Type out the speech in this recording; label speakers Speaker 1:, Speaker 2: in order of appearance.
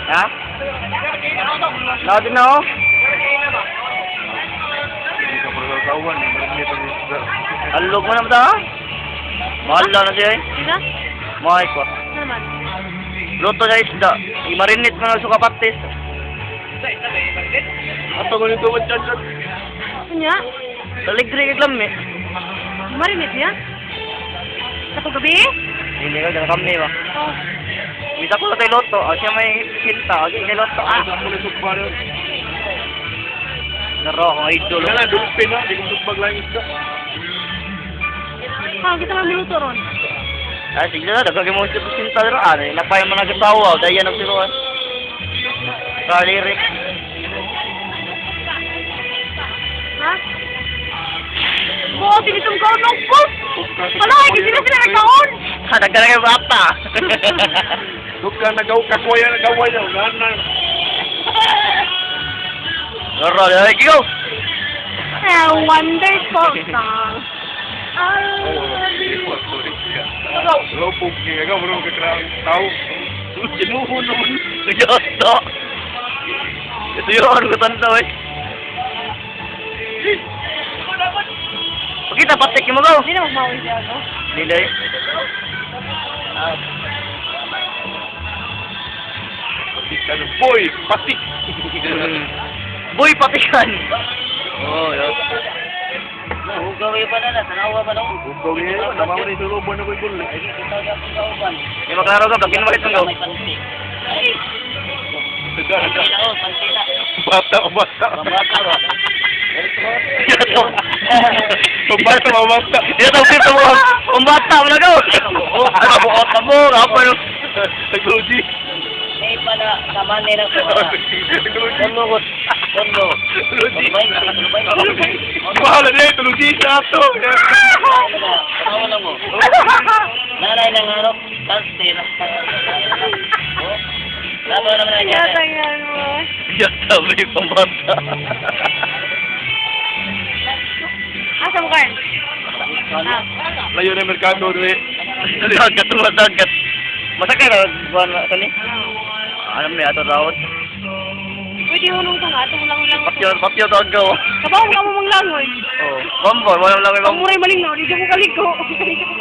Speaker 1: Ha? Laot din na oh.
Speaker 2: Hindi ka pala tawan, marinate ang isda.
Speaker 1: Alog mo naman ta ha? Mahal na siya eh.
Speaker 3: Sila?
Speaker 1: Mahal ko.
Speaker 3: Ano naman?
Speaker 1: Luto na isda. I-marinate mo na sa kapatis.
Speaker 2: Ato ko nito matchat.
Speaker 3: Ano niya?
Speaker 1: Taligri kay lami.
Speaker 3: Marinate niya? Katong gabi?
Speaker 1: Hindi ka ganun kami ba?
Speaker 3: Oh.
Speaker 1: Bisa ko na tayo loto. Ah, siya may sinta. Okay, kay loto. Ah!
Speaker 2: Ako na sugba rin.
Speaker 1: Naro akong idol.
Speaker 2: Wala na, dulpin na. Di ko sugbag lang isda.
Speaker 3: Ah, kita lang minuto ron.
Speaker 1: Ah, sige na. Dagagay mo siya sinta ro. Ah, napay mo na kasawa. Daya na sila. Kalirik.
Speaker 3: Ha? Buo, tinitong kaon ng post! Wala, hindi sila sila nagkaon!
Speaker 1: Ha, dagdag kayo bata.
Speaker 2: Dugka nagaw, kakwaya nagaway na. Unahan na.
Speaker 1: Naro, there you go.
Speaker 3: A wonderful song.
Speaker 2: Oh, Lopog niya. Ikaw, bro, kakrang tao.
Speaker 1: Ginuho naman. Nagyata. Ito yun, ko tanda eh. Pakita, patik mo go.
Speaker 3: Hindi na magmawi siya, no?
Speaker 1: Nilay.
Speaker 2: Patik ka na. Boy, patik.
Speaker 1: Boy, patikan. Oh, yun.
Speaker 4: Hugaw pa na na, tanawa pa na.
Speaker 2: Hugaw niya. Namawa na isuruban na ko'y gulay.
Speaker 4: Kita gyapon ka uban.
Speaker 1: Hindi maklaro ka, pag kinumakit mo go.
Speaker 4: May panty. Ay,
Speaker 2: Daga,
Speaker 4: panty
Speaker 2: daga.
Speaker 4: na oh, panty na.
Speaker 2: Bata, bata.
Speaker 4: Pambata ba?
Speaker 2: Pambata, pambata.
Speaker 1: Ito, ito mo. Pambata mo na go. Ano, buot na mo. Apa no?
Speaker 2: Technology.
Speaker 4: May pa na, sama nila ko.
Speaker 2: Technology.
Speaker 4: Kono ko, kono.
Speaker 2: Technology. Bahala na eh, technology sa ato.
Speaker 4: Tanawa na mo. Nanay ng ano, cancer. Lato naman ang
Speaker 3: Yata yan mo.
Speaker 1: Yata, may pambata.
Speaker 3: Asa mo kayo? Ah.
Speaker 2: Layo na yung merkado, dre.
Speaker 1: Dagat, dagat. Masakay na, buwan na, kani? Alam niya, ato daot.
Speaker 3: Pwede hunong ka nga, itong lang-lang.
Speaker 1: Patyo, patyo tawag ko.
Speaker 3: Kabaw ka mo manglangoy.
Speaker 1: Oh, bambor, wala lang
Speaker 3: Ang
Speaker 1: may bambor.
Speaker 3: muray malingnaw, di ko kaliko. Di ko